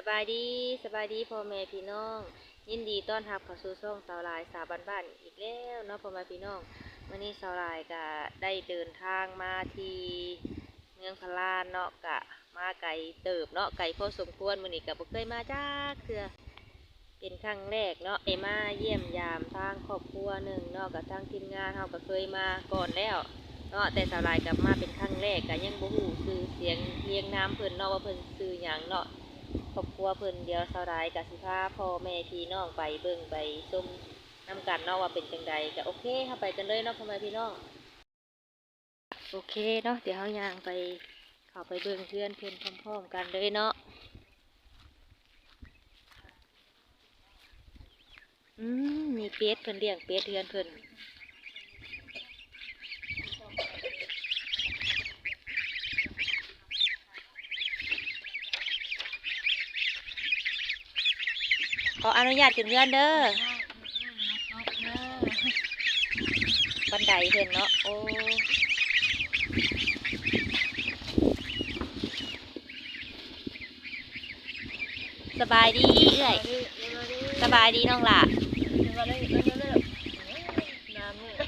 ສະບາຍດີ, ສະບາຍດີພໍ່ແມ່ພີ່ນ້ອງ, ຍິນດີຕ້ອນຮັບເຂົ້າສູ່ຊ່ອງສາວຫຼາຍສາວບ້ານໆອີກແລ້ວເນາະພໍ່ແມ່ພີ່ນ້ອງ. ມື້ນີ້ສາວຫຼາຍກະໄດ້ເດີນທາງມາທີ່ເມືອງພະລານເນາະ, ກະມາໄກເຕີບເນາະ, ໄກພໍສົມຄວນ. ມື້ນີ້ກະບໍ່ເຄີຍມາຈັກເທື່ອ ເປັນຄັ້ງແລກເນາະ ໄດ້ມາຢ້ຽມຢາມທາງຄອບຄົວໜຶ່ງເນາະ, ກັບທາງທີມງານເຮົາກໍເຄີຍມາກ່ອນແລ້ວເນາະ, ແຕ່ສາວຫຼາຍກັບມາເປັນຄັ້ງແລກ ກໍຍັງບໍ່ຮູ້ຊື່ສຽງລຽງນາມເພິ່ນເນາະ ວ່າເພິ່ນຊື່ຫຍັງເນາະ. ຄອບຄົວເພິ່ນ ດຽວສາວຫຼາຍກໍຊິພາພໍ່ແມ່ພີ່ນ້ອງໄປເບິ່ງໄປຊົມນຳກັນເນາະ ວ່າເປັນຈັ່ງໃດ. ກໍໂອເຄ ເຮົາໄປກັນເລີຍເນາະ ພໍ່ແມ່ພີ່ນ້ອງ. ໂອເຄເນາະ ດຽວເຮົາຍ່າງໄປ ເຂົ້າໄປເບິ່ງເຮືອນເພິ່ນພ້ອມໆກັນເລີຍເນາະ. ອືມ ມີເປັດ ເພິ່ນລ້ຽງເປັດເຮືອນເພິ່ນ. ຂໍອະນຸຍາດຂຶ້ນເຮືອນເດີ. ບັນໄດເພິ່ນເນາະ. ໂອ້ ສະບາຍດີເອື້ອຍ. ສະບາຍດີນ້ອງຫຼ້າ.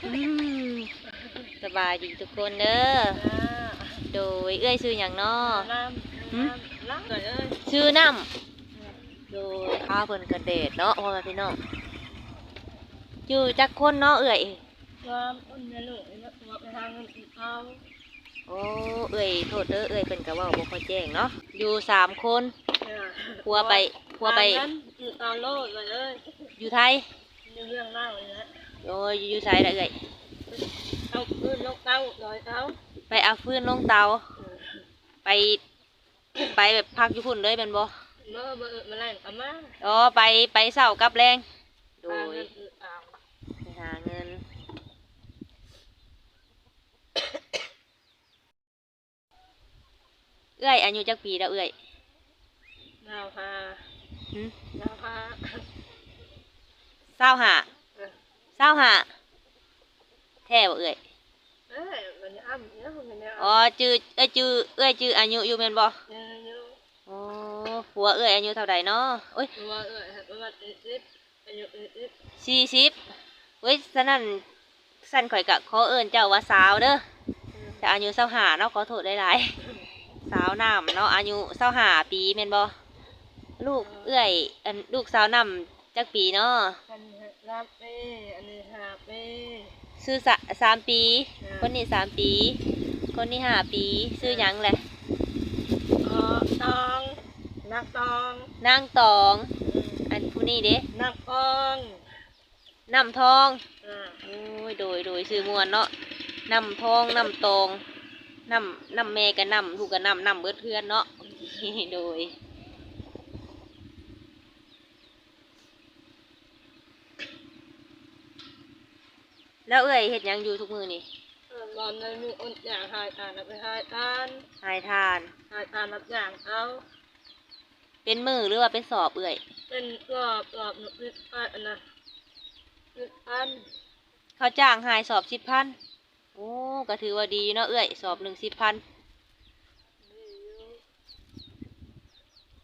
ອືມ ສະບາຍດີທຸກຄົນເດີ. ໂດຍ ເອື້ອຍຊື່ຫຍັງເນາະ? ຊື່ນ້ຳ. ໂດຍ ພາເພິ່ນກັນແດດເນາະ ພໍ່ແມ່ພີ່ນ້ອງ. ຢູ່ຈັກຄົນເນາະເອື້ອຍ? ສາມຄົນແມ່ລູກ ໄປຫາເງິນກິນເຂົ້າ. ໂອ້ ເອື້ອຍ ໂທດເດີ ເອື້ອຍເພິ່ນກໍເວົ້າບໍ່ຄ່ອຍແຈ້ງເນາະ. ຢູ່ສາມຄົນ. ຜົວໄປ ຜົວໄປຫາເງິນກິນເຂົ້າໂລດເອື້ອຍ. ຢູ່ໄທ? ຢູ່ເມືອງລາວນີ້ແຫຼະ. ໂອ້ຍ ຢູ່ໃສລະເອື້ອຍ? ເອົາຟືນລົງເຕົາ ດອຍເຕົາ. ໄປເອົາຟືນລົງເຕົາ. ເອີ ໄປ ໄປແບບພັກຢູ່ພຸ້ນເລີຍແມ່ນບໍ່? ບໍ່ ມື້ ມື້ແລງກໍມາ. ອໍ ໄປ ໄປເຊົ້າກັບແລງ. ໂດຍ ໄປຫາເງິນ. ເອື້ອຍອາຍຸຈັກປີແລ້ວເອື້ອຍ? ຊາວຫ້າ. ຫຶ? ຊາວຫ້າ. ຊາວຫ້າ. ເອີ ຊາວຫ້າ ແທ້ບໍ່ເອື້ອຍ? ເອີຍ ມັນອຳເນາະ ມັນອຳ. ອໍ ຈື່ ເອື້ອຍຈື່ ເອື້ອຍຈື່ອາຍຸຢູ່ແມ່ນບໍ່? ເອີ ຢູ່. ອໍ ຜົວເອື້ອຍອາຍຸເທົ່າໃດເນາະ? ໂອ້ຍ ຜົວເອື້ອຍປະມານສີ່ສິບ ອາຍຸສີ່ສິບ. ສີ່ສິບ. ໂອ້ຍ ສະນັ້ນ ຊັ້ນຂ້ອຍກະຂໍເອີ້ນເຈົ້າວ່າສາວເດີ. ອືມ ແຕ່ອາຍຸຊາວຫ້າເນາະ ຂໍໂທດຫຼາຍໆ. ສາວນ້ຳເນາະ ອາຍຸຊາວຫ້າປີແມ່ນບໍ່? ລູກເອື້ອຍ ອັນ ລູກສາວນ້ຳຈັກປີເນາະ? ອັນນີ້ຫ້າປີ ອັນນີ້ຫ້າປີ. ຊື່ສາ ສາມປີ. ອືມ ຄົນນີ້ສາມປີ ຄົນນີ້ຫ້າປີ. ຊື່ຫຍັງແຫຼະ? ອໍ ຕອງ ນາງຕອງ. ນາງຕອງ. ອືມ ອັນຜູ້ນີ້ເດ? ນາງອອງ. ນ້ຳທອງ. ອືມ ໂອ້ຍ ໂດຍ ໂດຍ ຊື່ມ່ວນເນາະ ນ້ຳທອງ ນ້ຳຕອງ ນ້ຳ ນ້ຳແມ່ກໍນ້ຳ ລູກກໍນ້ຳ ນ້ຳເບິດເຮືອນເນາະ. ໂດຍ ແລ້ວເອື້ອຍເຮັດຫຍັງຢູ່ທຸກມື້ນີ້? ເອີ ຕອນໃດມີອົດຢາກຫາຍທານ ໄປຫາຍທານ. ຫາຍທານ. ຫາຍທານ ຮັບຈ້າງເຂົາ. ເປັນມື້ ຫຼືວ່າເປັນສອບເອື້ອຍ? ເປັນສອບ ສອບໜຶ່ງສິບພັນ ອັນນະ ສິບພັນ. ເຂົາຈ້າງໃຫ້ສອບສິບພັນ. ໂອ້ ກໍຖືວ່າດີຢູ່ເນາະເອື້ອຍ ສອບໜຶ່ງສິບພັນ. ດີຢູ່.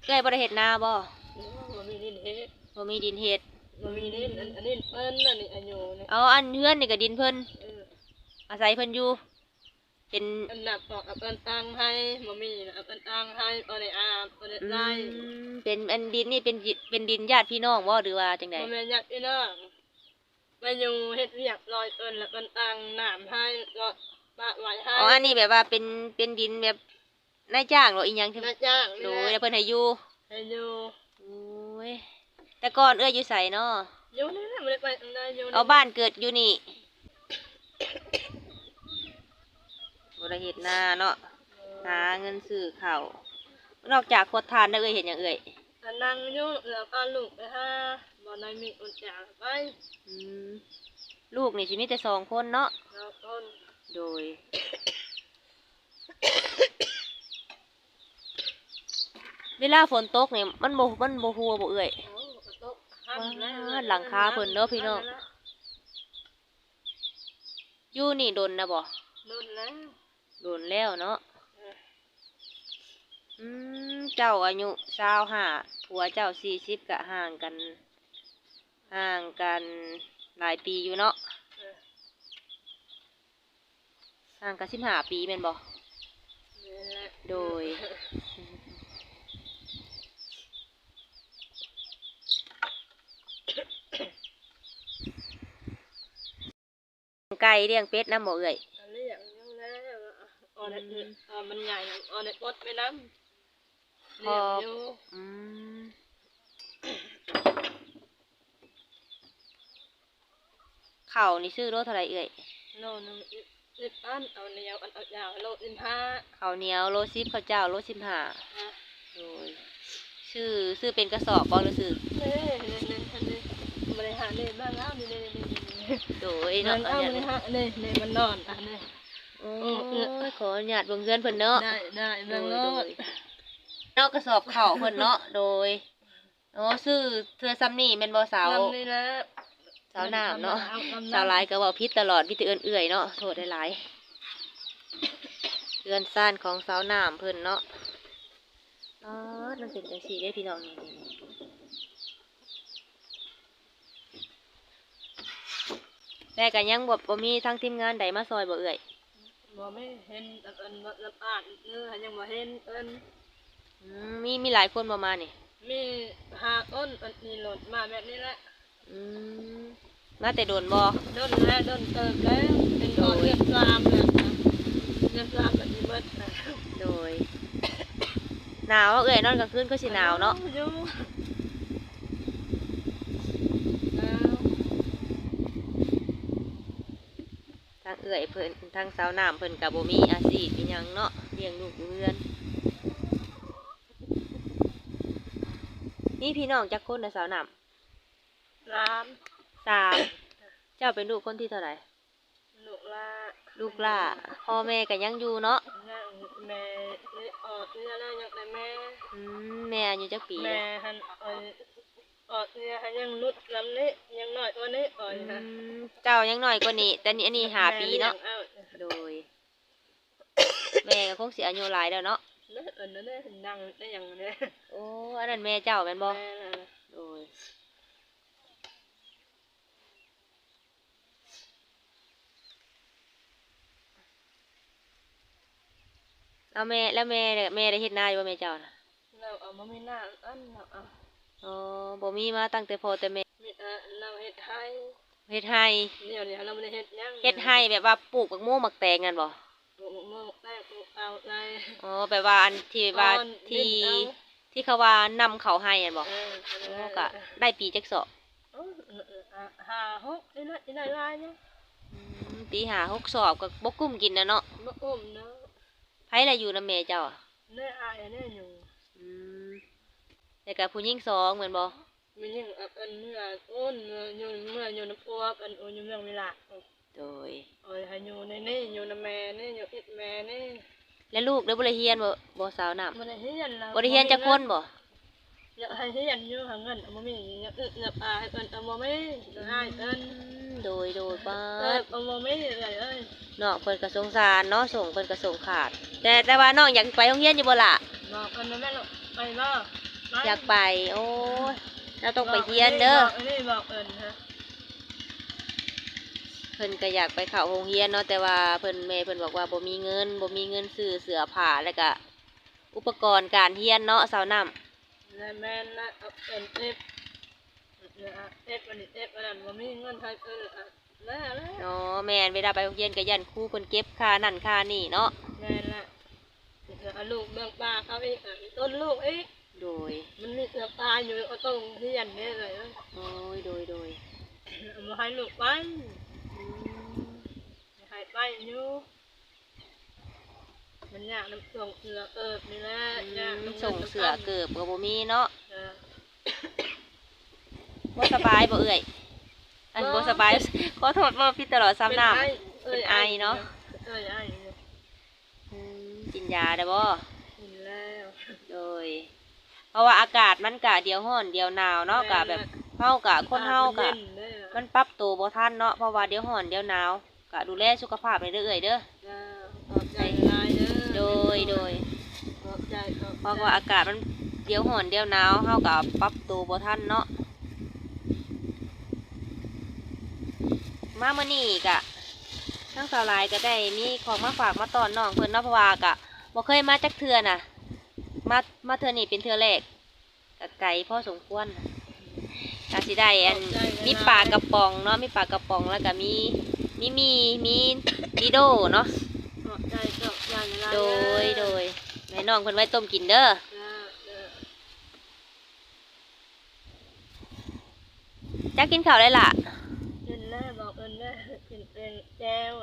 ເອື້ອຍບໍ່ໄດ້ເຮັດນາບໍ່? ໂອ້ ບໍ່ມີດິນເຮັດ. ບໍ່ມີດິນເຮັດ. ບໍ່ມີດິນ. ອັນ ອັນນີ້ເພິ່ນ ອັນນີ້ອາຍຸນີ້. ອໍ ອັນເຮືອນນີ້ກໍດິນເພິ່ນ. ເອີ ອາໄສເພິ່ນຢູ່. ເປັນ ອັນນັ້ນ ເພິ່ນຕັ້ງໃຫ້ ບໍ່ມີນະ ເພິ່ນຕັ້ງໃຫ້ ບໍ່ໄດ້ອາບ ບໍ່ໄດ້ໄລ່. ອືມ ເປັນ ອັນດິນນີ້ເປັນ ເປັນດິນຍາດພີ່ນ້ອງບໍ່ ຫຼືວ່າຈັ່ງໃດ? ບໍ່ແມ່ນຍາດພີ່ນ້ອງ ມາຢູ່ເຮັດວຽກຊ່ອຍເພິ່ນ ແລ້ວເພິ່ນຕັ້ງນ້ຳໃຫ້ ກໍປະໄວ້ໃຫ້. ອໍ ອັນນີ້ແບບວ່າເປັນ ເປັນດິນແບບນາຍຈ້າງ ຫຼືອີ່ຫຍັງ? ນາຍຈ້າງ. ໂດຍ ແລ້ວເພິ່ນໃຫ້ຢູ່. ໃຫ້ຢູ່. ໂອ້ຍ ແຕ່ກ່ອນເອື້ອຍຢູ່ໃສເນາະ? ຢູ່ນີ້ແຫຼະ ບໍ່ໄດ້ໄປທາງໃດ ຢູ່ນີ້. ເອົາ ບ້ານເກີດຢູ່ນີ້. ບໍ່ໄດ້ເຮັດນາເນາະ ເອີ ຫາເງິນຊື້ເຂົ້າ. ນອກຈາກຄົດຖ່ານແລ້ວ ເອື້ອຍເຮັດຫຍັງເອື້ອຍ? ກໍນັ່ງຢູ່ ເອື້ອຍພາລູກໄປຫາ ບໍ່ໄດ້ມີອົດຢາກໄປ. ອືມ ລູກນີ້ຊິມີແຕ່ສອງຄົນເນາະ? ສອງຄົນ. ໂດຍ. ເວລາຝົນຕົກນີ້ ມັນບໍ່ ມັນບໍ່ຮົ່ວບໍ່ເອື້ອຍ? ໂອ້ ກໍຕົກ ຫາ ຫາ ຫຼັງຄາເພິ່ນເດີພີ່ນ້ອງ. ຢູ່ນີ້ດົນນະບໍ່? ດົນແລ້ວ. ດົນແລ້ວເນາະ. ເອີ ອືມ ເຈົ້າອາຍຸຊາວຫ້າ ຜົວເຈົ້າສີ່ສິບ ກະຫ່າງກັນ ຫ່າງກັນຫຼາຍປີຢູ່ເນາະ. ເອີ ຫ່າງກັນສິບຫ້າປີແມ່ນບໍ່? ແມ່ນແຫຼະ. ໂດຍ. ລ້ຽງໄກ່ລ້ຽງເປັດນຳບໍ່ເອື້ອຍ? ກໍລ້ຽງຢູ່ແລ້ວ ອອນໃຫ້ ອືມ ອອນມັນໃຫຍ່ ອອນໃຫ້ປົດໄປນຳ ລ້ຽງຢູ່. ອືມ ເຂົ້ານີ້ຊື້ໂລເທົ່າໃດເອື້ອຍ? ໂລໜຶ່ງສິບ ສິບພັນ ເອົາໜຽວ ອັນເອົາຢາວໂລສິບຫ້າ. ເຂົ້າໜຽວໂລສິບ ເຂົ້າຈ້າວໂລສິບຫ້າ. ຮະ ໂດຍ. ຊື້ ຊື້ເປັນກະສອບບໍ່ ຫຼືຊື້? ເດ້ ເດ້ ອັນນີ້ ບໍ່ໄດ້ຫາເດ້ ມາລາວນີ້ເດ້ ເດ້ ເດ້ ເດ້. ໂດຍເນາະ ເບິ່ງເອົາ ອັນນີ້ ນີ້ ນີ້ມັນນອນ ອັນນີ້. ໂອ້ຍ ໂອ້ ຂໍອະນຸຍາດເບິ່ງເຮືອນເພິ່ນເນາະ. ໄດ້ ໄດ້ ເບິ່ງໂລດ. ໂດຍ ໂດຍ. ເນາະ ກະສອບເຂົ້າເພິ່ນເນາະ. ໂດຍ. ອໍ ຊື້ເທື່ອຊ່ຳນີ້ແມ່ນບໍ່ສາວ? ຊ່ຳນີ້ແຫຼະ ສາວນ້ຳເນາະ. ເອົາ ເອົາ ສາວຫຼາຍກໍເວົ້າຜິດຕະຫຼອດ ມີແຕ່ເອີ້ນເອື້ອຍເນາະ ໂທດຫຼາຍໆ. ເຮືອນຊານຂອງສາວນ້ຳເພິ່ນເນາະ. ອໍ ມັນເປັນຈັ່ງຊີ້ເດ້ພີ່ນ້ອງ ນີ້ ນີ້ ນີ້. ແຕ່ກໍຍັງບໍ່ ບໍ່ມີທາງທີມງານໃດມາຊ່ອຍບໍ່ເອື້ອຍ? ບໍ່ມີ ເຫັນອັນ ອັນ ອັນ ອັນ ເອີ ຍັງບໍ່ເຫັນເພິ່ນ. ອືມ ມີ ມີຫຼາຍຄົນບໍ່ມານີ້? ມີຫ້າຄົນ ອັນນີ້ລົດມາແບບນີ້ແຫຼະ. ອືມ ມາແຕ່ດົນບໍ່? ດົນແລ້ວ ດົນເຕີບແລ້ວ ເປັນຮອດເດືອນສາມແລ້ວ ເດືອນສາມກໍຊິເບິດແລ້ວ. ໂດຍ. ໜາວເນາະເອື້ອຍ ນອນກາງຄືນຄືຊິໜາວເນາະ. ໜາວຢູ່ ໜາວ. ທາງເອື້ອຍເພິ່ນ ທາງສາວນ້ຳເພິ່ນກໍບໍ່ມີອາຊີບອີ່ຫຍັງເນາະ ລ້ຽງລູກຢູ່ເຮືອນ. ມີພີ່ນ້ອງຈັກຄົນນະສາວນ້ຳ? ສາມ. ສາມ. ເຈົ້າເປັນລູກຄົນທີເທົ່າໃດ? ລູກຫຼ້າ ລູກຫຼ້າ. ພໍ່ແມ່ກໍຍັງຢູ່ເນາະ? ຍັງ. ແມ່ອອກເມຍແລ້ວ ຍັງແຕ່ແມ່. ອືມ ແມ່ອາຍຸຈັກປີ? ແມ່ຫັ້ນ ອອກເມຍຫັ້ນຍັງນຸດລຳນີ້ ຍັງນ້ອຍກວ່ານີ້ ອອຍຫັ້ນ. ອືມ ເຈົ້າຍັງນ້ອຍກວ່ານີ້ ແຕ່ນີ້ ອັນນີ້ຫ້າປີເນາະ. ແມ່ລ້ຽງເອົາ. ໂດຍ. ແມ່ກໍຄົງຊິອາຍຸຫຼາຍແລ້ວເນາະ. ເນາະ ອັນນັ້ນນະ ນັ່ງໄດ້ຫຍັງແດ່. ໂອ້ ອັນນັ້ນແມ່ເຈົ້າແມ່ນບໍ່? ແມ່ນ. ໂດຍ. ເອົາແມ່ ແລ້ວແມ່ ແມ່ໄດ້ເຮັດນາຢູ່ບໍ່ແມ່ເຈົ້ານະ? ລາວເອົາ ບໍ່ມີນາອັນ ລາວເອົາ. ອໍ ບໍ່ມີມາຕັ້ງແຕ່ພໍ່ແຕ່ແມ່. ມີ ເອີ ລາວເຮັດໄຮ່. ເຮັດໄຮ່. ດຽວນີ້ລາວບໍ່ໄດ້ເຮັດຫຍັງ. ເຮັດໄຮ່ແບບວ່າປູກໝາກໂມໝາກແຕງຫັ້ນບໍ່? ປູກໝາກໂມໝາກແຕງ ປູກເອົາໄດ້. ອໍ ແບບວ່າອັນທີ່ວ່າ ທີ່ ທີ່ເຂົາວ່ານຳເຂົ້າໄຮ່ຫັ້ນບໍ່? ເອີ ໂອ້ ກະໄດ້ປີຈັກສອບ? ເອີ ຫ້າຫົກ ໄດ້ຫຼາຍຢູ່. ອືມ ປີຫ້າຫົກສອບກໍບໍ່ກຸ້ມກິນນະເນາະ. ບໍ່ກຸ້ມເນາະ. ໃຜລະຢູ່ນຳແມ່ເຈົ້າ? ແມ່ອ້າຍແນ່ຢູ່. ອືມ ແລ້ວກະຜູ້ຍິງສອງແມ່ນບໍ່? ແມ່ຍິງ ອັນ ເມືອ ໂອນ ເມືອຢູ່ ເມືອຢູ່ນຳພວກ ອັນ ໂອນຢູ່ເມືອງວິລະ. ໂດຍ. ເອີ ໃຫ້ຢູ່ໃນນີ້ ຢູ່ນຳແມ່ນີ້ ຢູ່ຕິດແມ່ນີ້. ແລ້ວລູກໄດ້ບໍ່ໄດ້ຮຽນບໍ່ ບໍ່ສາວນ້ຳ? ບໍ່ໄດ້ຮຽນ. ບໍ່ໄດ້ຮຽນຈັກຄົນບໍ່? ຢາກໃຫ້ຮຽນຢູ່ ຫາເງິນບໍ່ມີ ຢາກອຶກຢາກອາຍເພິ່ນກໍບໍ່ມີ ອາຍເພິ່ນ. ອືມ ໂດຍ ໂດຍ. ປ້າດ ເອີ ບໍ່ມີເອື້ອຍເອີຍ. ນ້ອງເພິ່ນກໍສົງສານເນາະ ສົ່ງເພິ່ນກໍສົ່ງຂາດ. ແຕ່ ແຕ່ວ່ານ້ອງຢາກໄປໂຮງຮຽນຢູ່ບໍ່ລະ? ບອກເພິ່ນແມ່ນລູກ ໄປບໍ່? ໄປ. ຢາກໄປ. ໂອ້ຍ ເຮົາຕ້ອງໄປຮຽນເດີ. ບອກອັນນີ້ ບອກເພິ່ນ. ເພິ່ນກໍຢາກໄປເຂົ້າໂຮງຮຽນເນາະ ແຕ່ວ່າເພິ່ນ ແມ່ເພິ່ນບອກວ່າບໍ່ມີເງິນ ບໍ່ມີເງິນຊື້ເສື້ອຜ້າ ແລ້ວກະອຸປະກອນການຮຽນເນາະ ສາວນ້ຳ. ແມ່ນລະ ເອີ ເອັບ ເອັບອັນນີ້ ເອັບອັນນັ້ນ ບໍ່ມີເງິນໃຫ້ເພິ່ນ. ອໍ ແມ່ນ ເວລາໄປໂຮງຮຽນກໍຢ້ານຄູເພິ່ນເກັບຄ່ານັ້ນຄ່ານີ້ເນາະ. ແມ່ນລະ. ເອົາລູກເບິ່ງປາເຂົາອີກ ຕົ້ນລູກອີກ. ໂດຍ. ມັນມີເສືອປາຢູ່ ກໍຕ້ອງຮຽນເດ້ເອີຍ. ໂອ້ຍ ໂດຍ ໂດຍ. ບໍ່ໃຫ້ລູກໄປ. ອືມ ໃຫ້ໄປຢູ່. ມັນຍາກນຳສົ່ງເສື້ອເກີບນີ້ແຫຼະ. ອືມ ຍາກນຳ ສົ່ງເສື້ອເກີບກໍບໍ່ມີເນາະ. ເອີ. ບໍ່ສະບາຍບໍ່ເອື້ອຍ? ອັນ ບໍ່ສະບາຍ ຂໍໂທດ ເວົ້າຜິດຕະຫຼອດ ສາວນ້ຳ ເປັນໄອເນາະ. ເອີຍ ໄອ. ອືມ ກິນຢາແລ້ວບໍ່? ກິນແລ້ວ. ໂດຍ. ເພາະວ່າອາກາດມັນກະດຽວຮ້ອນດຽວໜາວເນາະ. ແມ່ນ. ກະແບບເຮົາກະ ຄົນເຮົາກະ ມັນປັບໂຕບໍ່ທັນເນາະ ເພາະວ່າດຽວຮ້ອນດຽວໜາວ. ກະດູແລສຸຂະພາບແດ່ເດີເອື້ອຍເດີ. ເຈົ້າ ຂອບໃຈຫຼາຍເດີ. ໂດຍ ໂດຍ. ຂອບໃຈ ຂອບໃຈ. ເພາະວ່າອາກາດມັນ ດຽວຮ້ອນດຽວໜາວ ເຮົາກໍປັບໂຕບໍ່ທັນເນາະ. ມາມື້ນີ້ກະ ທາງສາວຫຼາຍກໍໄດ້ມີຂອງມາຝາກມາຕ້ອນນ້ອງເພິ່ນເນາະ ເພາະວ່າກະບໍ່ເຄີຍມາຈັກເທື່ອນະ ມາ ມາເທື່ອນີ້ເປັນເທື່ອແລກ ກະໄກພໍສົມຄວນ ກະຊິໄດ້ອັນ ຂອບໃຈຫຼາຍໆ ມີປາກະປ໋ອງເນາະ ມີປາກະປ໋ອງ ແລ້ວກະມີ ມີໝີ່ ມີ ມີໂດເນາະ. ຂອບໃຈ ຂອບໃຈຫຼາຍໆ ໂດຍ ເດີ ໂດຍ ໃຫ້ນ້ອງເພິ່ນໄວ້ຕົ້ມກິນເດີ. ເດີ ເດີ. ເຈົ້າກິນເຂົ້າແລ້ວລະ? ກິນແລ້ວ ບອກເພິ່ນແລ້ວ ກິນແຕ່ແຈ່ວ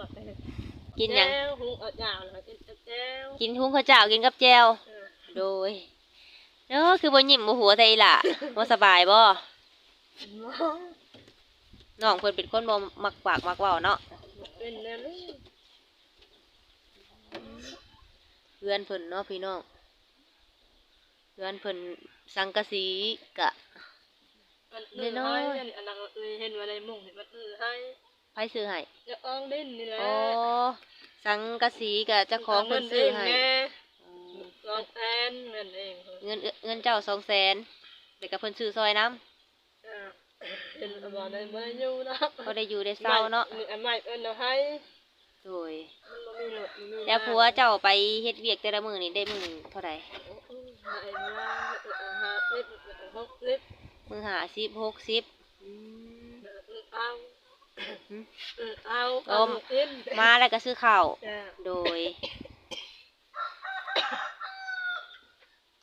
ກິນຫຍັງ? ແຈ່ວ ຫຸງເຂົ້າເຈົ້າ ແລ້ວກິນແຕ່ແຈ່ວ ກິນຫຸງເຂົ້າເຈົ້າ ກິນກັບແຈ່ວ. ເອີ ໂດຍ. ເອີ ຄືບໍ່ຍິ້ມບໍ່ຫົວແທ້ອີ່ຫຼ້າ ບໍ່ສະບາຍບໍ່? ບໍ່. ນ້ອງເພິ່ນເປັນຄົນບໍ່ມັກປາກມັກເວົ້າເນາະ. ເປັນແນວນີ້ ເຮືອນເພິ່ນເນາະພີ່ນ້ອງ. ເຮືອນເພິ່ນສັງກະສີກະ ມັນອື້ ນ້ອຍໆ ໃຫ້ ອັນນັ້ນເອີຍ ເຫັນວ່າໄດ້ມຸງນີ້ມັນອື້ ໃຫ້. ໃຜຊື້ໃຫ້? ເຈົ້າຂອງດິນນີ້ແຫຼະ. ອໍ ສັງກະສີກະເຈົ້າຂອງເພິ່ນຊື້ໃຫ້. ເອົາເງິນເອງແດ່. ອໍ ສອງແສນ ເງິນເອງ ເງິນ ເງິນເຈົ້າສອງແສນ ແລ້ວກະເພິ່ນຊື້ຊ່ອຍນຳ. ເອີ ເຫັນວ່າໄດ້ ບໍ່ໄດ້ຢູ່ເນາະ ບໍ່ໄດ້ຢູ່ໄດ້ເຊົາເນາະ. ໄມ້ ໄມ້ເອີ້ນວ່າໄຮ. ໂດຍ. ມັນບໍ່ມີລົດ ບໍ່ມີລາ. ແລ້ວຜົວເຈົ້າໄປເຮັດວຽກແຕ່ລະມື້ນີ້ໄດ້ມື້ເທົ່າໃດ? ໂອ້ ໄດ້ມາຫ້າສິບ ຫົກສິບ ມື້ຫ້າສິບ ຫົກສິບ. ອືມ ເອີ ເອົາ ຫຶ? ເອີ ເອົາ ເອົາ ເອົາກິນ ມາແລ້ວກໍຊື້ເຂົ້າ. ຈົ້າ ໂດຍ.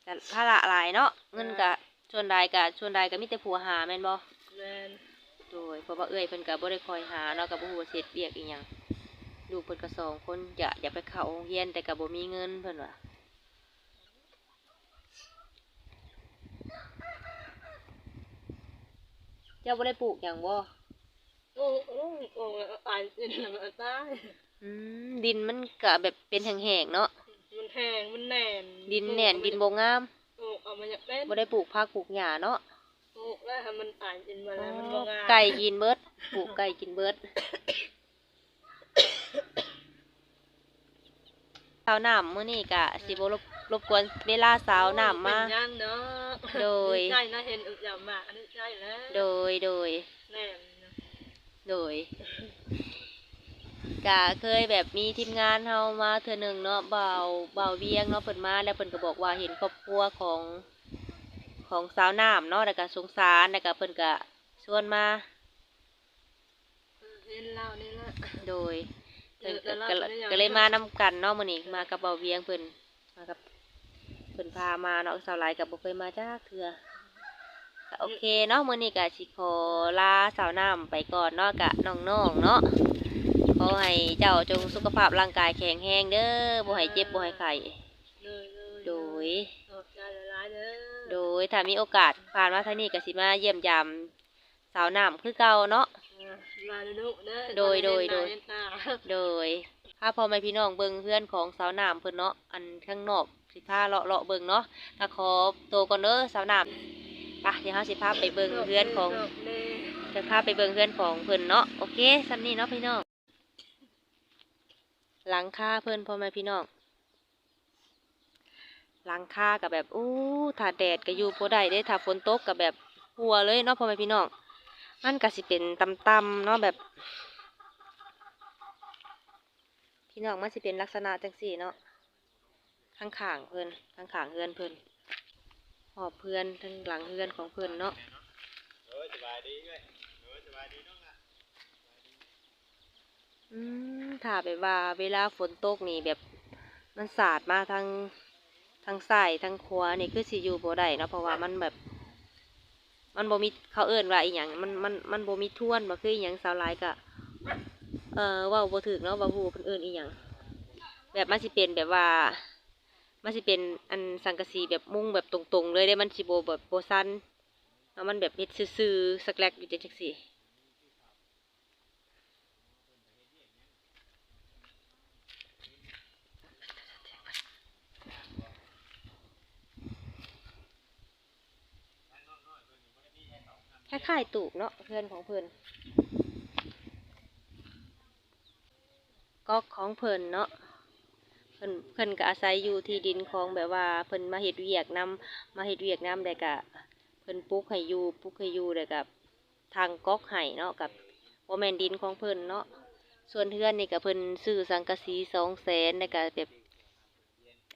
ກະພາລະຫຼາຍເນາະ ເງິນກະ ອ່າ ສ່ວນຫຼາຍກະ ສ່ວນຫຼາຍກະມີແຕ່ຜົວຫາແມ່ນບໍ່? ແມ່ນ. ໂດຍ ເພາະວ່າເອື້ອຍເພິ່ນກະບໍ່ໄດ້ຄ່ອຍຫາເນາະ ກະບໍ່ຮູ້ວ່າຊິເຮັດວຽກອີ່ຫຍັງ. ລູກເພິ່ນກະສອງຄົນ ຢາກ ຢາກໄປເຂົ້າໂຮງຮຽນ ແຕ່ກະບໍ່ມີເງິນເພິ່ນວ່າ. ເຈົ້າບໍ່ໄດ້ປູກຫຍັງບໍ່? ໂອ້ ໂອ້ ໂອ້ ອາຍເປັນແລ້ວມັນຕາຍ. ອືມ ດິນມັນກະແບບເປັນແຫ້ງໆເນາະ. ມັນແຫ້ງ ມັນແໜ້ນ ດິນແໜ້ນ ດິນບໍ່ງາມ. ໂອ້ ເອົາມາຢາກເປັນ ບໍ່ໄດ້ປູກຜັກປູກຫຍ້າເນາະ. ປູກແລ້ວໃຫ້ມັນອາຍກິນມາແລ້ວ ອໍ ມັນບໍ່ງາມ. ໄກ່ກິນເບິດ ປູກໄກ່ກິນເບິດ. ສາວນ້ຳ ມື້ນີ້ກະຊິບໍ່ລົບ ລົບກວນເວລາສາວນ້ຳມາ. ໂອ້ ເປັນຫຍັງເນາະ. ໂດຍ. ດີໃຈນະ ເຫັນເຈົ້າມາ ດີໃຈແລ້ວ. ໂດຍ ໂດຍ. ແມ່ນ. ໂດຍ. ກະເຄີຍແບບມີທີມງານເຮົາມາເທື່ອໜຶ່ງເນາະ ບ່າວ ບ່າວວຽງເນາະ ເພິ່ນມາແລ້ວເພິ່ນກະບອກວ່າເຫັນຄອບຄົວຂອງ ຂອງສາວນ້ຳເນາະ ແລ້ວກະສົງສານ ແລ້ວກະເພິ່ນກະຊວນມາ. ເອີ ເຫັນລາວນີ້ລະ. ໂດຍ. ເອີ ເພິ່ນກະ ລະ ກະເລີຍມານຳກັນເນາະ ມື້ນີ້ ເອີ ມາກັບບ່າວວຽງເພິ່ນ ມາກັບ ເພິ່ນພາມາເນາະ. ສາວຫຼາຍກະບໍ່ເຄີຍມາຈັກເທື່ອ. ກະໂອເຄເນາະ ມື້ນີ້ກະຊິຂໍລາສາວນ້ຳໄປກ່ອນເນາະ ກະນ້ອງໆເນາະ ຂໍໃຫ້ເຈົ້າຈົ່ງສຸຂະພາບຮ່າງກາຍແຂງແຮງເດີ ບໍ່ໃຫ້ເຈັບ ເອີ ບໍ່ໃຫ້ໄຂ້. ໂດຍ ໂດຍ ໂດຍ. ຂອບໃຈຫຼາຍໆເດີ. ໂດຍ. ຖ້າມີໂອກາດຜ່ານມາທາງນີ້ກະຊິມາຢ້ຽມຢາມ ສາວນ້ຳຄືເກົ່າເນາະ. ເອີ ມາດຸໆເດີ. ໂດຍ ໂດຍ ໂດຍ ເຫັນໜ້າເຫັນຕາ. ໂດຍ. ພາພໍ່ແມ່ພີ່ນ້ອງເບິ່ງເຮືອນຂອງສາວນ້ຳເພິ່ນເນາະ ອັນທາງນອກ ຊິພາເລາະ ເລາະເບິ່ງເນາະ. ກະຂໍໂຕກ່ອນເດີສາວນ້ຳ. ປະ ດຽວເຮົາຊິພາໄປເບິ່ງເຮືອນຂອງ ຈະພາໄປເບິ່ງເຮືອນຂອງເພິ່ນເນາະ. ໂອເຄ ສ່ຳນີ້ເນາະພີ່ນ້ອງ. ຫຼັງຄາເພິ່ນ ພໍ່ແມ່ພີ່ນ້ອງ ຫຼັງຄາກະແບບ ໂອ້ ຖ້າແດດກະຢູ່ບໍ່ໄດ້ເດ້ ຖ້າຝົນຕົກກະແບບຮົ່ວເລີຍເນາະ ພໍ່ແມ່ພີ່ນ້ອງ. ມັນກະຊິເປັນຕ່ຳໆເນາະ ແບບ ພີ່ນ້ອງ ມັນຊິເປັນລັກສະນະຈັ່ງຊີ້ເນາະ ຂ້າງໆເພິ່ນ ຂ້າງໆເຮືອນເພິ່ນ ຮອບເຮືອນ ທາງຫຼັງເຮືອນຂອງເພິ່ນເນາະ. ໂດຍ ສະບາຍດີເອື້ອຍ. ໂດຍ ສະບາຍດີນ້ອງຫຼ້າ. ອືມ ຖ້າແບບວ່າເວລາຝົນຕົກນີ້ ແບບມັນສາດມາທາງ ທາງຊ້າຍທາງຂວານີ້ ຄືຊິຢູ່ບໍ່ໄດ້ເນາະ ເພາະວ່າມັນແບບ ມັນບໍ່ມີ ເຂົາເອີ້ນວ່າອີ່ຫຍັງ ມັນ ມັນ ມັນບໍ່ມີທວນບໍ່ ຄືອີ່ຫຍັງ ສາວຫຼາຍກະ ເອີ ເວົ້າບໍ່ຖືກເນາະ ບໍ່ຮູ້ວ່າເພິ່ນເອີ້ນອີ່ຫຍັງ. ແບບມັນຊິເປັນແບບວ່າ ມັນຊິເປັນອັນສັງກະສີແບບມຸງແບບຕົງໆເລີຍເດ້ ມັນຊິບໍ່ແບບບໍ່ຊັນເນາະ ມັນແບບເຮັດຊື່ໆ ສະແກລັກຢູ່ຈັ່ງຊີ້. ຄ້າຍໆຕູບເນາະ ເຮືອນຂອງເພິ່ນ ກອກຂອງເພິ່ນເນາະ. ເ พิ่ນ ເພິ່ນກໍອາໄສຢູ່ທີ່ດິນຂອງ ແບບວ່າເພິ່ນມາເຮັດວຽກນຳ ມາເຮັດວຽກນຳ ແລ້ວກໍເພິ່ນປູກໃຫ້ຢູ່ ປູກໃຫ້ຢູ່ ແລ້ວກໍ ທາງກອກໃຫ້ເນາະ ກັບບໍ່ແມ່ນດິນຂອງເພິ່ນເນາະ. ສ່ວນເຮືອນນີ້ກໍເພິ່ນຊື້ສັງກະສີສອງແສນ ແລ້ວກໍແບບ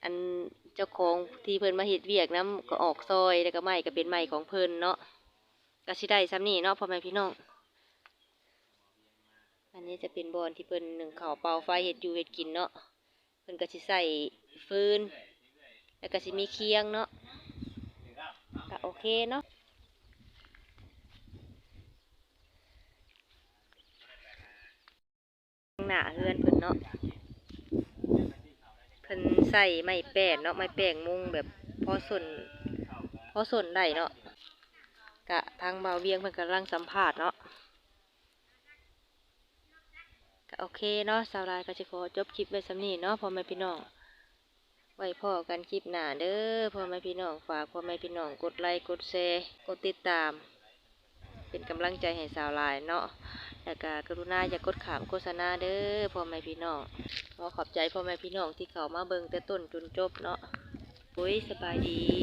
ອັນເຈົ້າຂອງທີ່ເພິ່ນມາເຮັດວຽກນຳກໍອອກຊ່ອຍ ແລ້ວກໍໄມ້ກໍເປັນໄມ້ຂອງເພິ່ນເນາະ. ກໍຊິໄດ້ສ່ຳນີ້ເນາະ ພໍ່ແມ່ພີ່ນ້ອງ. ອັນນີ້ຈະເປັນບ່ອນທີ່ເພິ່ນໜຶ້ງເຂົ້າ ເປົ່າໄຟ ເຮັດຢູ່ເຮັດກິນເນາະ. ເພິ່ນກໍຊິໃຊ້ຟືນ ແລ້ວກໍຊິມີຄຽງເນາະ ກໍໂອເຄເນາະ. ຂ້າງໜ້າເຮືອນເພິ່ນເນາະ ເພິ່ນໃຊ້ໄມ້ແປ້ນເນາະ ໄມ້ແປ້ນມຸງແບບພໍສົນ ພໍສົນໄດ້ເນາະ. ກະທາງບ່າວວຽງເພິ່ນກຳລັງສຳພາດເນາະ. ກະໂອເຄເນາະ ສາວລາຍກໍຊິຂໍຈົບຄລິບໄວ້ສ່ຳນີ້ເນາະ ພໍ່ແມ່ພີ່ນ້ອງ. ໄວ້ພໍ້ກັນຄລິບໜ້າເດີ ພໍ່ແມ່ພີ່ນ້ອງ. ຝາກພໍ່ແມ່ພີ່ນ້ອງກົດໄລ ກົດແຊ ກົດຕິດຕາມ ເປັນກຳລັງໃຈໃຫ້ສາວລາຍເນາະ ແລ້ວກະກະລຸນາຢ່າກົດຂ້າມໂຄສະນາເດີ ພໍ່ແມ່ພີ່ນ້ອງ. ຂໍຂອບໃຈພໍ່ແມ່ພີ່ນ້ອງທີ່ເຂົ້າມາເບິ່ງແຕ່ຕົ້ນຈົນຈົບເນາະ. ໂດຍ ສະບາຍດີ.